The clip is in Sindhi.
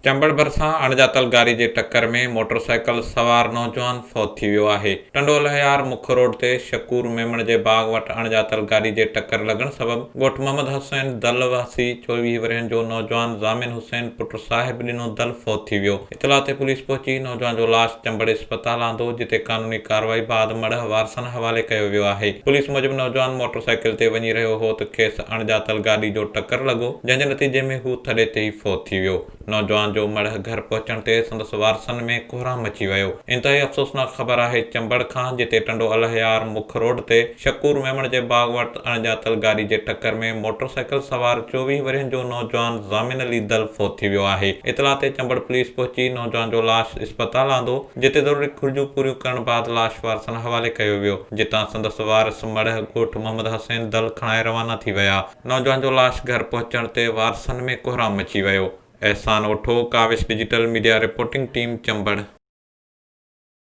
چمبڙ ڀرسان اڻڄاتل گاري جي ٽڪر ۾ موٽر سائيڪل سوار نوجوان فوت ٿي ويو آهي. ٽنڊو الهيار مک روڊ تي شڪور ميمڻ جي باغ وٽ اڻڄاتل گاڏي جي ٽڪر لڳڻ سبب ڳوٺ محمد حسين دل واسي 24 ورهين جو نوجوان ضامن حسين پٽ صاحب ڏنو دل فوت ٿي ويو. اطلاع تي پوليس پهچي نوجوان جو لاش چمبڙ اسپتال آندو جتي قانوني ڪارروائي بعد مڙهه وارثن حوالي ڪيو ويو آهي. پوليس موجب نوجوان موٽر سائيڪل تي وڃي رهيو هو ته کيس اڻڄاتل گاڏي جو ٽڪر لڳو جنهن جي نتيجي ۾ هو ٿڏي تي ئي فوت ٿي ويو. نوجوان جو مڙهه گهر پهچڻ تي سندس وارثن ۾ ڪهرام مچي ويو. انتهائي افسوسناڪ خبر آهي چمبڙ کان جتي ٽنڊو الهيار مک روڊ تي شڪور ميمڻ جي باغ وٽ اڻڄاتل گاڏي جي ٽڪر ۾ موٽر سائيڪل سوار 24 ورهين جو نوجوان ضامن علي دل فوت ٿي ويو آهي. اطلاع تي چمبڙ پوليس پهچي نوجوان جو لاش اسپتال آندو جتي ضروري گهرجون پوريون ڪرڻ بعد لاش وارثن حوالي ڪيو ويو جتان سندس وارث مڙهه ڳوٺ محمد حسين دل کڻائي روانا ٿي ويا. نوجوان جو لاش گهر پهچڻ تي وارثن ۾ ڪهرام مچي ويو. Ehsan Otho, Kawish digital media reporting team, Chambar.